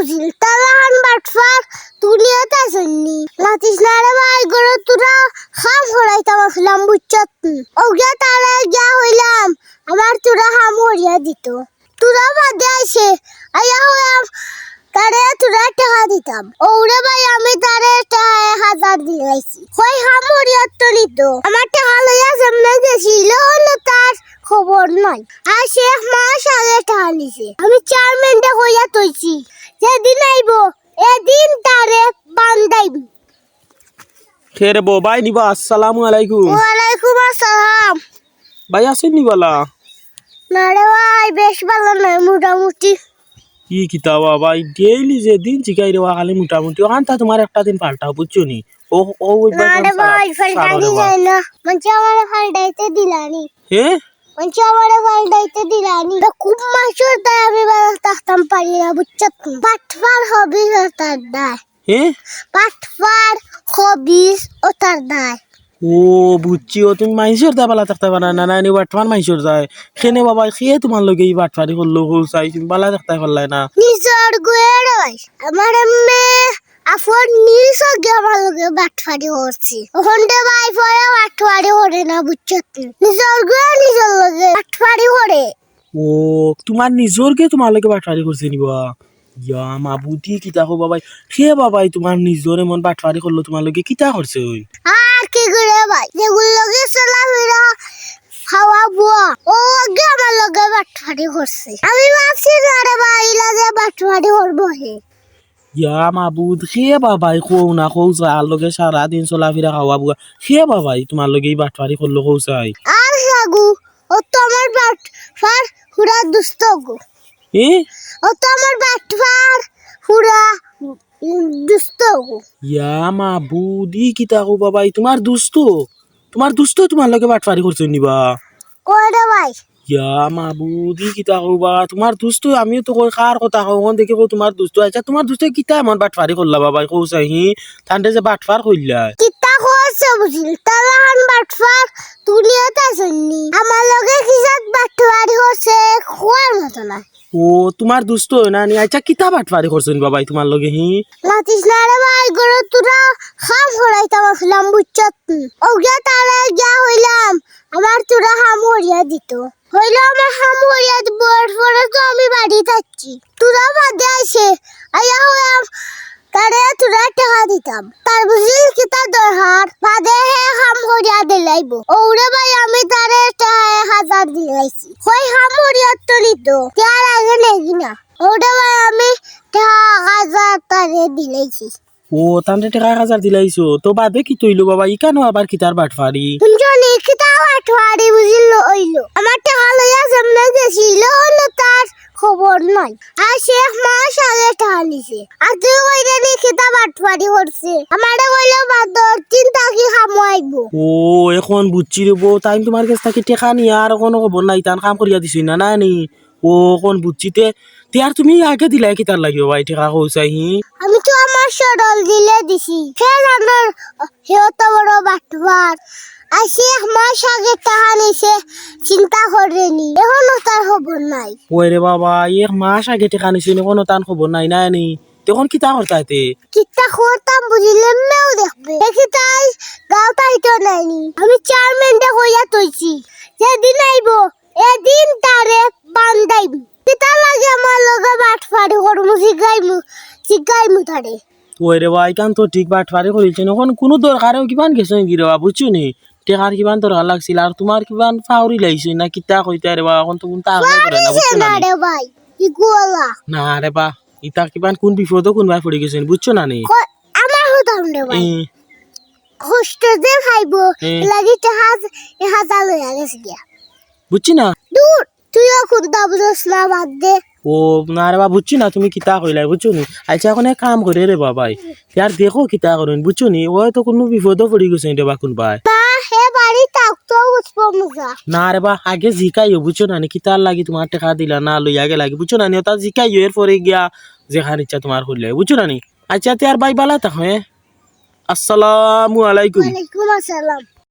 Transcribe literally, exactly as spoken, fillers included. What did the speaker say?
জিলতালাহান বাটফার দুনিয়াত আছইন নি। মাতিস না রে ভাই, ঘরো থুড়া কাম করাইতাম আছলাম, বুঝছত নি? অউগিয়া তারে গিয়া কইলাম, আমার থুড়া কাম করিয়া দিতো। থুড়া বাদে আইছে, আইয়া কইলাম, তারে থুড়া টেকা দিতাম। অউরে ভাই, আমি তারে টেকা এক হাজার দিলাইছি। কই কাম করিয়া তো নিতো। আমার টেকা লইয়া যেমনে গেছিল, অনো তার খবর নাই। আইজ এক মাস আগে টেকা নিছে। আমি চেয়ারম্যানরে কইয়া থইছি, যেদিন আইবো, এদিন তারে বান্ধাইমু। কে রে বো, ভাই নি বা? আসসালামু আলাইকুম। ওয়ালাইকুম আসসালাম। ভাই আছইন নি বালা? না রে ভাই, বেশ বালা নায়, মোটামুটি। ই কিতা বা ভাই, ডেইলি যেদিন জিগাই রে বা খালি মোটামুটি। অখানতা তুমার একটা দিন পাল্টাও, বুঝছো নি? ও, ও, ওই না রে ভাই, পাল্টানি যায় না। মানষে আমারে পাল্টাইতে দিলা নি। হে? মানষে আমারে পাল্টাইতে দিলা নি। তো খুব মানষর দায় আমি বালা থাকতাম পারি না, বুঝছত নি? বাটফার খবিস অতার দায়। হে? বাটফার খবিস অতার দায়। ও, বুঝছি। ও, তুমি মানষর দায় বালা থাকতায় পারো না, না নি? বাটফার মানষর দায়। কেনে বাবা, কে তুমার লগে ই বাটফারি করলো, কও চাই, তুমি বালা থাকতায় পারলায় না? নিজর গুয়ে রে ভাই, আমার এমনে আপন নিজ চউখে আমার লগে বাটফারি করছে। অখন রে ভাই, পরে বাটফারি করে না, বুঝছত নি? নিজর গুয়ে নিজর লগে বাটফারি করে। ও, তুমার নিজর গুয়ে তুমার লগে বাটফারি করছে নি বা? ইয়া মাবুদ, ই কিতা কও বাবাই? কে বাবাই তুমার নিজর এমন বাটফারি করলো তুমার লগে? কিতা করছে অউ? আর কিতা রে ভাই, যেগুর লগে চলাফিরা, খাওয়া বুয়া, অউ আগে আমার লগে বাটফারি করছে। আমি ভাবছি না রে ভাই, ইলা যে বাটফারি করবো হে। ইয়া মাবুদ, কে বাবাই? কও না, কও চাই, যার লগে সারাদিন চলাফিরা, খাওয়া বুয়া, কে বাবাই তুমার লগে ই বাটফারি করলো, কও চাই? আর সাগু, অউ তো আমার বাটফার পুরা দুস্ত গো। এ? অউ তো আমার বাটফার পুরা, উম, দুস্ত গো। ইয়া মাবুদ, ই কিতা কও বাবাই, তুমার দুস্ত? তুমার দুস্ত তুমার লগে বাটফারি করছে নি বা? কই রে ভাই? ইয়া মাবুদ, ই কিতা কও বা? তুমার দুস্ত, আমিও তো কই কার কথা কও, অখন দেখি কও তুমার দুস্ত। আইচ্ছা, তুমার দুস্ত কিতা এমন বাটফারি করলা বাবাই, কও চাই, হি? তানরে যে বাটফার কইলা। কিতা করছে বুঝিল? তালাহান বাটফার দুনিয়াত আছইন নি। আমার লগে কিজাত বাটফারি করছে, কওয়ার মতো না। ও, তুমার দুস্ত অয় না নি? আইচ্ছা, কিতা বাটফারি করছে নি বাবাই তুমার লগে, হি? মাতিস না রে ভাই, ঘরো থুড়া কাম করাইতাম আছলাম, বুঝছত নি? অউগিয়া তারে গিয়া কইলাম, আমার থুড়া কাম করিয়া দিতো। কইলো, আমার কাম করিয়া দিবো, এরপরে তো আমি বাড়ি থাকছি। থুড়া বাদে আইছে, আইয়া কইলাম, তারে থুড়া টেকা দিতাম। তার বুঝিল কিতা দরকার, বাদে হে কাম করিয়া দিলাইবো। অউরে ভাই, আমি তারে টেকা এক হাজার দিলাইছি। কই কাম করিয়া তো নিতো, তে আর আগে নেগি না। অউরে ভাই, আমি টেকা এক হাজার তারে দিলাইছি। ও, তানরে টেকা এক হাজার দিলাইছো, তো বাদে কিতা অইলো বাবা? ইখানো আবার কিতার বাটফারি? হুনছো নি, কিতা বাটফারি বুঝিল অইলো? আমার টেকা লইয়া যেমনে গেছিল, অনো তার খবর নাই। আইজ এক মাস আগে টেকা নিছে। আর তুই কইরে নি কিতা বাটফারি করছে? আমারে কইলো, বাদর দিন থাকি কামো আইবো। ও, অখন বুঝছি রে বো, তাইন তুমার গেছ থাকি টেকা নিয়া আর কুনু খবর নাই, তান কাম করিয়া দিছইন না, না নি? ও, অখন বুঝছি। তে, তে আর তুমি আগে দিলায় কিতার লাগি বাবাই টেকা, কও চাই, হি? আমি তো আমার সরল দিলে দিছি। কে জানে, হে অত বড় বাটফার। আইজ এক মাস আগে টেকা নিছে, চিন্তা করে নি। অখনো তার খবর নাই। ওই রে বাবা, এক মাস আগে টেকা নিছে, অখনো তান খবর নাই, না নি? তে অখন কিতা করতায় তে? কিতা করতাম বুঝিলে মেউ দেখবে। দেখি তাই গাঁও তাই তো নাই নি। আমি চেয়ারম্যানরে কইয়া থইছি, যেদিন আইবো, এদিন তারে বান্ধাইমু। কিতার লাগি আমার লগে বাটফারি করমু, জিগাইমু, জিগাইমু তারে। ওই রে বা, ইখান তো ঠিক বাটফারি করিলছইন। অখন কুনু দরকারেও কিবান গেছইন গি রে বা, বুঝছো নি? টেকার কিবান দরকার লাগছিল, আর তুমার কিবান ফাউরি লাগছে না, কিতা কইতায় রে বা, অখন তো কুনতা আগে করে না, বুঝছো না নি? রে ভাই, ইগুলা। না রে বা, ইতা কিবান কুন বিপদো কুনবায় পড়ি গেছইন, বুঝছো না নি? কই, আমার হতাম রে ভাই। এ। কষ্ট যে খাইবো, এ। লাগি টেকা এক হাজার লইয়া গেছে গিয়া। বুঝছি না? দূর। তুইও কুনতা বুঝস না, বাদ দে। ও, না রে বা, বুঝছি না, তুমি কিতা কইলায়, বুঝছো নি? আইচ্ছা, অখন এক কাম করে রে বাবাই, ইয়ার দেখো কিতা করইন, বুঝছো নি? অয় তো কুনু বিপদো পড়ি গেছে রে বা কুনবায়। না, হে বাড়ি থাকতো বুঝবো মজা। না রে বা, আগে জিকাইও, বুঝছো না নি? কিতার লাগি তুমার টেকা দিলা না, লইয়া গেলা গি, বুঝছো না নি? অতা জিকাইও, এরপরে গিয়া যেখান ইচ্ছা তুমার করিলায়, বুঝছো না নি? আইচ্ছা, তে আর ভাই বালা থাকো, হে? আসসালামু আলাইকুম। ওয়ালাইকুম আসসালাম।